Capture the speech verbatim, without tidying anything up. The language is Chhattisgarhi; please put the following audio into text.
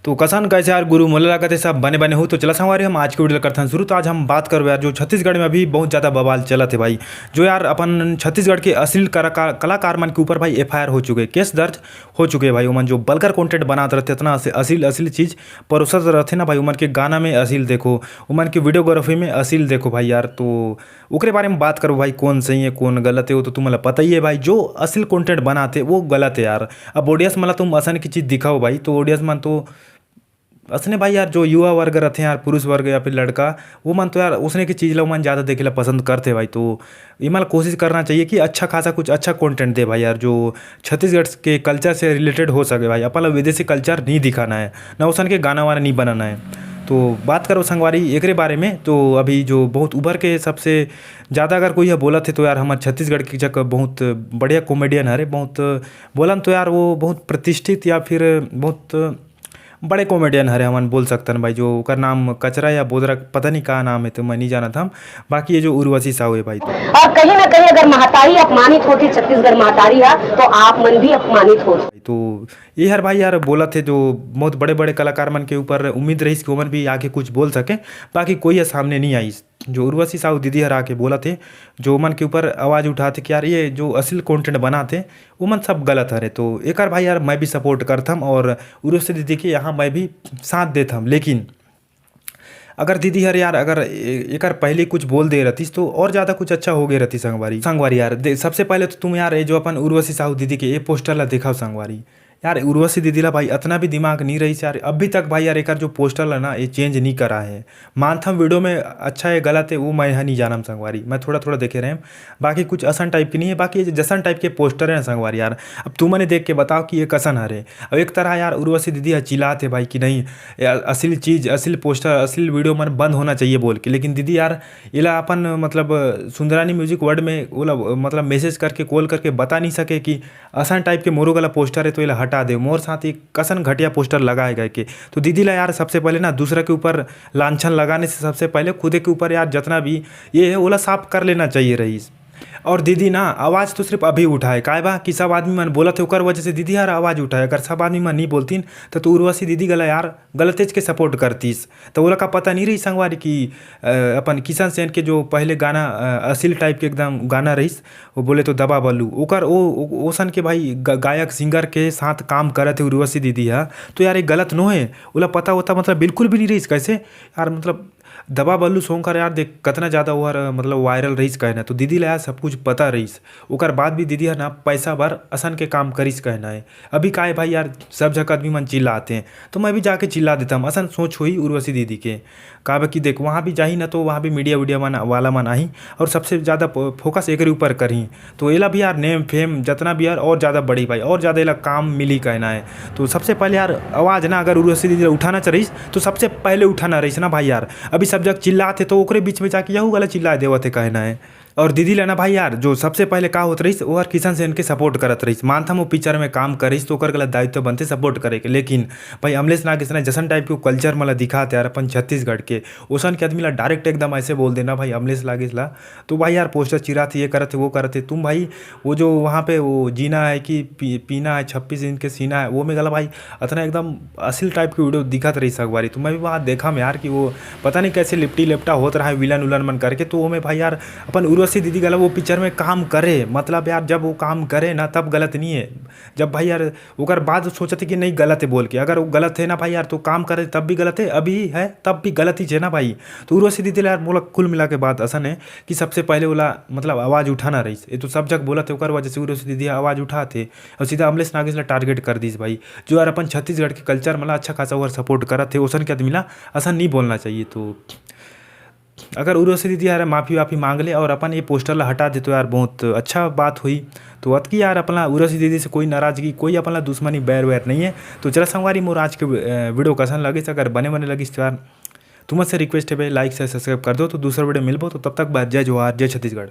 तो कसन कैसे यार गुरु, मोला लागत हे सब बने बने हो। तो चला संगवारी, हम आज के वीडियो ला करथन शुरू। तो आज हम बात करबो यार, जो छत्तीसगढ़ में अभी बहुत ज़्यादा बवाल चलत हे भाई, जो यार अपन छत्तीसगढ़ के अश्लील कलाकार, कलाकार मन के ऊपर भाई एफ आई आर हो चुके, केस दर्ज हो चुके भाई। ओमन जो बलगर कंटेंट बनात रहते, इतना अश्लील अश्लील चीज़ परोसत रहते ना भाई, ओमन के गाना में अश्लील देखो, ओमन के वीडियोग्राफी में अश्लील देखो भाई यार। तो ओकरे बारे में बात करबो भाई, कौन सही है कौन गलत है, वो तो तुमला पता ही है भाई। जो अश्लील कंटेंट बनाते वो गलत है यार। अब ऑडियंस मन ला तुम असन की चीज़ दिखाओ भाई, तो ऑडियंस मन तो असने भाई यार, जो युवा वर्ग रहते हैं यार, पुरुष वर्ग या फिर लड़का, वो मन तो यार उसने की चीज़ ला मन ज़्यादा देखे ला पसंद करते भाई। तो ये मन कोशिश करना चाहिए कि अच्छा खासा कुछ अच्छा कंटेंट दे भाई यार, जो छत्तीसगढ़ के कल्चर से रिलेटेड हो सके भाई। अपन ला विदेशी कल्चर नहीं दिखाना है, ना उसन के गाना वाना नहीं बनाना है। तो बात करो संगवारी एकरे बारे में, तो अभी जो बहुत उभर के सबसे ज़्यादा अगर कोई ह बोलत हे तो यार, हमर छत्तीसगढ़ के जगह बहुत बढ़िया कॉमेडियन हरे, बहुत बोलन तो यार वो बहुत प्रतिष्ठित या फिर बहुत बड़े कॉमेडियन हरे, हमन बोल सकतन भाई, जो ओकर नाम कचरा या बोदरा, पता नहीं का नाम है, तो मैं नहीं जानत हम। बाकी ये जो उर्वशी साहू है भाई, तो और कहीं ना कहीं अगर महतारी अपमानित होती, छत्तीसगढ़ महतारी हा, तो आप मन भी अपमानित होते। तो ये हर भाई यार बोलत हे, जो बहुत बड़े बड़े कलाकार मन के ऊपर उम्मीद रहीस कि ओमन भी आके कुछ बोल सके, बाकी कोई ह सामने नहीं आईस। जो उर्वशी साहू दीदी हर आके बोलत हे, जो ओमन के ऊपर आवाज़ उठात हे कि यार ये जो अश्लील कंटेंट बनात हे, ओमन सब गलत हरे। तो एकर भाई यार मैं भी सपोर्ट करथम और उर्वशी दीदी के यहाँ मैं भी साथ देथम। लेकिन अगर दीदी हर यार अगर ए-, एकर पहले कुछ बोल दे रहतीस तो और ज़्यादा कुछ अच्छा हो गए रहती संगवारी। संगवारी यार दे, सबसे पहले तो तुम यार ये जो अपन उर्वशी साहू दीदी के ये पोस्टर ला दिखाओ संगवारी। यार उर्वशी दीदी ला भाई इतना भी दिमाग नहीं रहीस यार, अभी तक भाई यार एकर जो पोस्टर ला ना ये चेंज नहीं करा है। मानथम वीडियो में अच्छा है गलत है वो मैं ह नहीं जानम संगवारी, मैं थोड़ा थोड़ा देखे रहें, बाकी कुछ असन टाइप के नहीं है। बाकी ये जसन टाइप के पोस्टर है ना संगवारी यार, अब तुमन देख के बताओ कि ये कसन हरे। अब एक तरह यार उर्वशी दीदी ह चिल्लात हे भाई कि नहीं, ये अश्लील चीज़, अश्लील पोस्टर, अश्लील वीडियो मन बंद होना चाहिए बोल के, लेकिन दीदी यार एला अपन मतलब सुंदरानी म्यूजिक वर्ल्ड में ओला मतलब मैसेज करके, कॉल करके बता नहीं सके कि असन टाइप के मोरो गला पोस्टर है तो एला हटा दे, मोर साथ एक कसन घटिया पोस्टर लगाए गए के। तो दीदी ला यार सबसे पहले ना दूसरा के ऊपर लांछन लगाने से सबसे पहले खुदे के ऊपर यार जितना भी ये है ओला साफ कर लेना चाहिए रहीस। और दीदी ना आवाज़ तो सिर्फ अभी उठाए, काय बा कि सब आदमी मन बोलत हे ओकर वजह से दीदी यार आवाज़ उठाए। अगर सब आदमी मन नहीं बोलतीन तो, तो उर्वशी दीदी गला यार गलतेच के सपोर्ट करतीस। तो ओला का पता नहीं रही संगवारी कि अ, अपन किशन सेन के जो पहले गाना अ, अश्लील टाइप के एकदम गाना रहीस, वो बोले तो दबा बल्लू, ओकर ओ, ओ, ओसन के भाई ग-, गायक सिंगर के साथ काम करत हे उर्वशी दीदी हा। तो यार ये गलत नो है, ओला पता होता मतलब बिल्कुल भी नहीं रहीस। कैसे यार, मतलब दबा बल्लू सॉन्ग कर यार देख कितना ज़्यादा ओहर मतलब वायरल रहीस कहना, तो दीदी ला यार सब कुछ पता रहीस। ओकर बाद भी दीदी हर ना पैसा बर असन के काम करिस कहना है। अभी का है भाई यार, सब झक आदमी मन चिल्लाते हैं, तो मैं भी जाके चिल्ला देता हूँ, असन सोच होई उर्वशी दीदी के। काबर कि देख वहाँ भी जाही ना तो वहाँ भी मीडिया वीडिया मन वाला मन आही और सबसे ज़्यादा प-, फोकस एकरे ऊपर करही। तो एला भी यार नेम फेम जितना भी यार और ज़्यादा बढ़ी भाई, और ज़्यादा एला काम मिली कहना है। तो सबसे पहले यार आवाज़ ना अगर उर्वशी दीदी ला उठाना चाहिए तो सबसे पहले उठाना रहीस ना भाई यार। अभी सब जग चिल्लात हे तो ओकरे बीच में जाके यहू गला चिल्ला देवत हे कहना है। और दीदी ला ना भाई यार जो सबसे पहले का होत रहीस, वो हर किशन सेन के सपोर्ट करत रहीस। मानथम वो पिक्चर में काम करिस तो ओकर गला दायित्व बनते सपोर्ट करे के। लेकिन भाई अमलेश नागेश ना जसन टाइप के कल्चर मला दिखात हे यार अपन छत्तीसगढ़ के, ओसन के आदमी ला डायरेक्ट एकदम ऐसे बोल देना भाई अमलेश नागेश ला, तो भाई यार पोस्टर चिरात हे, ये करत हे, वो करत हे। तुम भाई वो जो वहाँ पे वो जीना है कि पी-, पीना है, छब्बीस इंच के सीना है, वो में गला भाई अतना एकदम अश्लील टाइप के वीडियो दिखत रहीस संगवारी। तो मैं भी वहाँ देखम यार कि वो पता नहीं कैसे लिपटी लेपटा होत रहा है विलन उलन मन करके। तो वो में भाई यार अपन उर्वशी दीदी गला वो पिक्चर में काम करे, मतलब यार जब वो काम करे ना तब गलत नहीं है। जब भाई यार ओकर बाद सोचत हे कि नहीं गलत है बोल के, अगर वो गलत है ना भाई यार तो काम करे तब भी गलत है, अभी है तब भी गलत ही है ना भाई। तो उर्वशी दीदी ला यार मोला कुल मिला के बात असन है कि सबसे पहले ओला मतलब आवाज़ उठाना रहीस। ये तो सब जग बोलत हे, ओकर वजह से उर्वशी दीदी आवाज़ उठात हे और सीधा अमलेश नागेश ला टारगेट कर दीस भाई। जो यार अपन छत्तीसगढ़ के कल्चर मला अच्छा खासा ओहर सपोर्ट करत हे, ओसन के आदमी ला असन नहीं बोलना चाहिए। तो अगर उर्वशी दीदी यार माफ़ी वाफ़ी मांग ले और अपन ये पोस्टर ला हटा दे तो यार बहुत अच्छा बात हुई। तो अतकी यार अपना उर्वशी दीदी से कोई नाराज़गी, कोई अपना दुश्मनी बैर वैर नहीं है। तो चला संगवारी मोर आज के वीडियो कसन लगिस, अगर बने बने लगिस तो यार तुमन से रिक्वेस्ट है भाई लाइक से सब्सक्राइब कर दो। तो दूसरा वीडियो मिलबो, तो तब तक बाय, जय जोहार, जय छत्तीसगढ़।